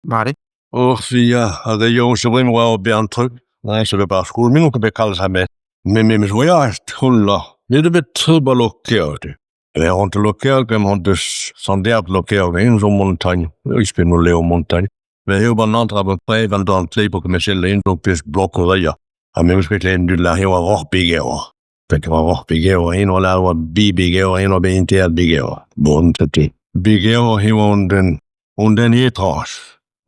Mat eo. Oc'h ya, ar re yaouank zo bremañ oa ober an traoù. Neuze zo bet 'ba ar skol, me n'on ket bet kalz ha met me memes voyaj holla. Me zo bet tre 'ba Lokeog. E ront Lokeog emañ deus Sant-Erv Lokeog, eñ zo montagne. Ouzhpenn o levr montagne. Met eo 'ba an antre a-peu-près an dorn kleiz 'po ket sell eñ zo pezh blok o reiñ. Ha me 'meus bet klevet an dud lâr eo ar roc'h beg eo. Pet oa roc'h beg eo, eñ oa lâr oa bi beg eo, eñ oa bet interet beg eo. Bon, setu. Beg eo eo an den, an den etrañj.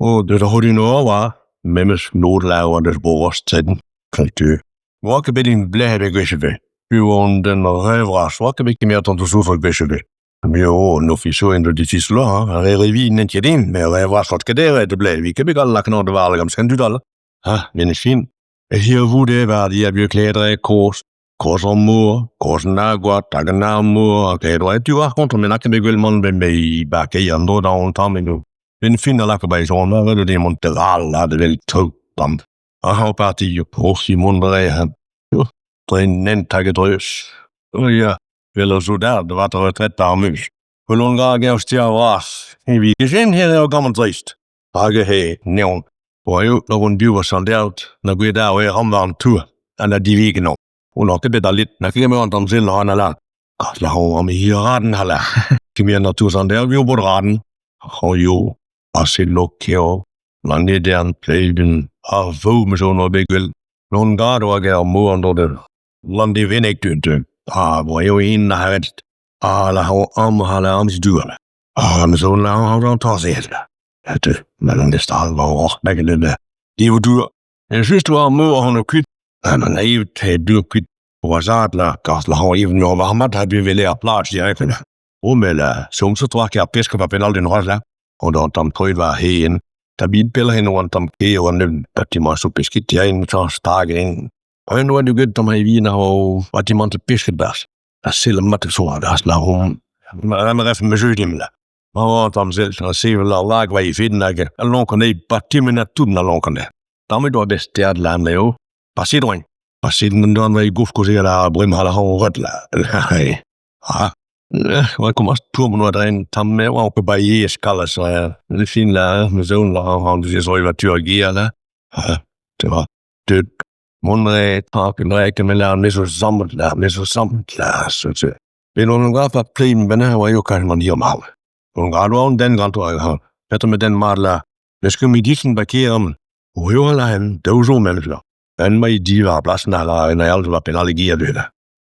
O, deus ar c'hodu noa oa, memes lod lâr oa deus Bro-Rost-Sed. Setu. Oa ket bet in blez ebet gwech ebet. Piv on den re vras, oa ket bet kemeret an dousoufr gwech ebet. Me o, an ofisourien zo difisuloc'h, hein, ar re re vi n'int ket din, met re vras oa ket eret blez, vi ket bet gall lakaat an da war gant dud all. Ha, men e fin. E hirvoude war diabio kledre kozh, kozh an mor, kozh an argoad hag an armor, hag e doa tu ar kont, men ket bet gwell mont ben be bakeier an dro da an tamm eno. Ben fin a laka ba e zon, a ret eo mont teval, ha da wel traoù, tamm. Ar parti profi mont dre dre hent hag a-dreuz. O ya, vel ur soudard war ar retret ar meuz. Gwellon gra ger stier vras. Evit ket her eo gammad dreist. Hag he neon. Oa eo na vont biv a sanderlt na gouet ar e ram war an tour ha na divigen on. On ket bet alit na ket an tamm sell an ala. Gas la am hiraden hala. Kemer na tour sanderlt vi o raden. Ho yo, ase lokeo Lannedern, Pleiben, ar vou 'meus on oa bet gwell. Non gad oa get ar mor an dro Landevenneg deuet. Ah, boa eo en aret. Ah, la ho am ha la amz dual. Ah, 'meus on la an an tarzhet. Het, ma an destal va oc'h beg de Div dour. En just oa ar mor an o kuit. Ha ma naiv te dour kuit. Oa zad la, kaz la ho even ur varmat ha bu vele ar plaj direct. O me la, soms so troa ket ar pesk va penal d'un c'hoazh la. An an tamm troet war hen. Tabit pell oan tamm kêr oan neun. Batimant so peskit yain chañs stag en. Un oa du tamm evin ar o batimant pesket barzh. Ha sell mat so a la rom. Ma ref me jeu dim la. Ma oan tamm sell a sevel ar lag va e fin hag a lonk an batimant a tout na lonk an Tamm doa bet stead la leo. Passet oan. Passet an doan va e gouf koze la brem ha la ret la. Ha oa komañs tourmont oa dre tamm me oa ket bailhez kalz ne fin la ma zon la an dije zo va tu ar gear la te va deut mont re tak en re ket la me zo zammet la me zo zammet la so se ben on ga pa plim ben oa yo kan man hier mal on ga oa an den ganto ha petra me den mat la neus ket mi difen ba kêr am o yo la en daou zo memes la en mai di war blas na la en al va penal gear de la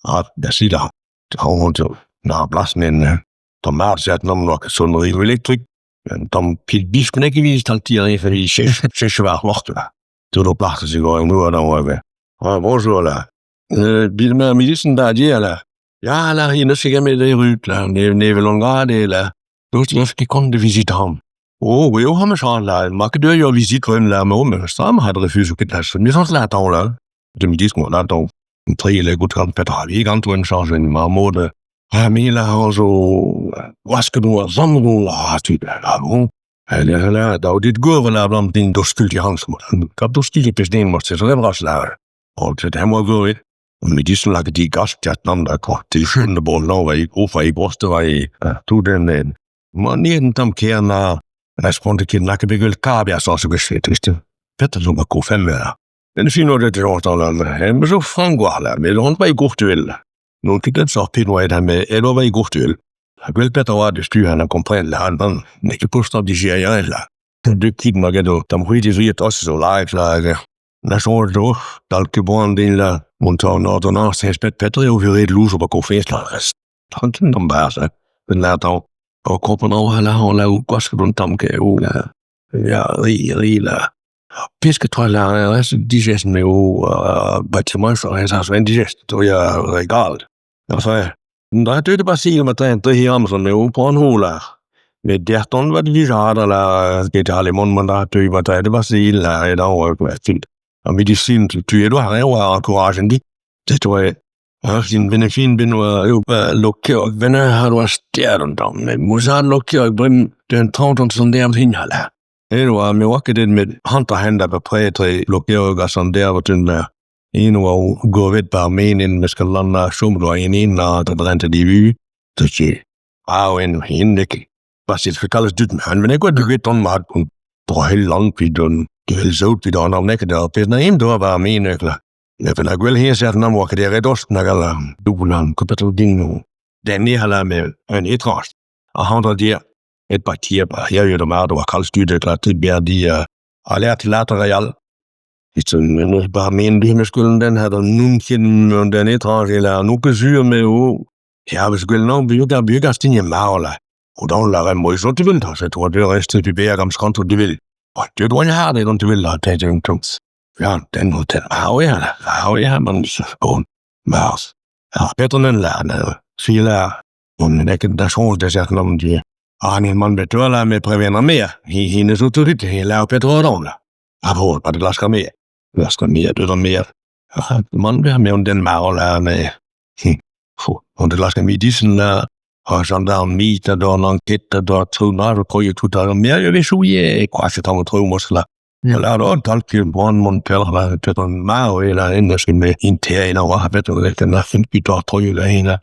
ha da sida Na blasen en tamm mat nom noa ket sonnerioù elektrik. Un tamm pil biskonek evit talti an efe chech war lort là. Tout o plac'h se go en da oa Ah bonjour là. Bilma milissen da dia là. Ya là hi neus ket gamet e rut là, ne ne vel on grad là. Dost neus ket kont de visit ham. Oh, oui, oh, ham chan là. Ma ket ur visit quand là, mais oh, mais ça m'a refusé ket là. Mais sans là temps là. Dem disk mo là temps. Tre gout gant petra vi gant en charge ma mode. Ha me la zo wasket oa zandro la tud la bon. La daou dit gour la blant din do skult hans mo. Kap do stil pes den mos se ras la. Og det hem var goet. Og med disse lagt de gas til at nam der kort til skjønne bon nå var i ofa i broste var i to den den. Ma nien tam kerna. Jeg spurgte ikke nakke begynte kabia så så geskritt. Petter som var ko fem der. Den fin det til året men så framgår det men hon var i god til. Nu kan den så pin var det med eller var i god til. Jeg vil bedre var det styr han comprendre han han ikke puster de siger jeg eller. Det kig nok at de rydde så også så live la Na så då dal bon din la monta nord og nord ses bet bedre jo vi red lus på gå fest la rest. Han den de bare så den la då og kroppen over la la goske den tam ke o la ja ri ri la Fisketrøjlejren er digesten med jo bâtiment så han så en digest då jag regal. Og så da det bare sige med det det her om sådan jo på en hula. Med det don var det lige så der det har limon man der det var det var sige la et år fint. Og medicin du du har jo encourage de. Det tror jeg Ja, sin benefin bin jo lokkeog venner har du stjärn dom med musa lokkeog brim den tråden som det om hinhala. Det var me oa ket met hanter-hent a bepred dre Lokeog ha Sant-Derv den der. En oa govet bar menen me skal landa chom doa en en na da brente di vu. Da che. Ah en hinnek. Was jetzt für alles düten han wenn ik wat du get don mat und Drohell pid on gell zout pid an an eket ar pezh na im do war me nekla. Ne fen a gwell hier ser nam oa ket er dost nag al doulan kopetel ding. Den ni hala me un etrast. A handra dir et parti ba her jo mar do kall stude klar til ber di a lært til later real. Liksom bare men de med skulden den havde nunkin den etrast eller nu gesyr med o. Ja, hvis skulle nå bygge bygge stinje maula. Og da la rem så til vil så tror det rest til bærer gams konto det vil. Og det var jeg har det det vil la det det tungt. Ja, den hotel. Ja, ja, ja, ja, man så Mars. Ja, bedre end lærne. Sila. Og det kan der så det ser om de. Og man betaler med prevenner mere. Hende så til det hele bedre dårlig. Ja, på bare det lasker mere. Lasker mere, det er mere. Ja, man vil have med den maula med. Og det lasker mere disen der. Og sånn der mita då någon kitta då tror när ko ju tutar mer jag vill så je quasi ta mot muskler. Ja, la då talk ju bon mon pel la det on ma eller enda skal med intern over vet du det den fin bytter tror ju hende.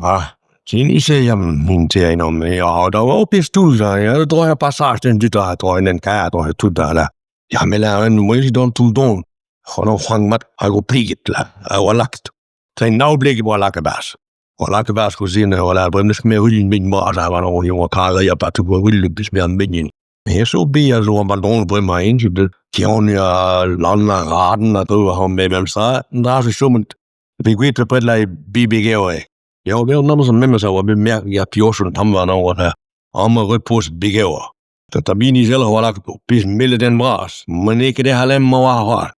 Ja, sin ise jamen intern om ja, der var pistol der ja, tror jeg passage den dytter tror den kan tror jeg tutar der. Ja, men la en moi don tu don. Og nå hang mat har pliget la, og lagt. Så en navblik hvor lagt bas. Og lagt bas kusine og la bremnes med rullen min mor der var noen jo karrer jeg bare tog rulle bis med min. Men så be så man don bremmer ind til det. Kjornia landa raden og driver ham med hvem så der så summet. Vi går til på et BBG. Ja, vi har noe som med sig og vi mærker ja pjorsen tam var over der. Om og rød på BG. Så der min i selv har lagt bis mille den bras. Men ikke det har lem og har.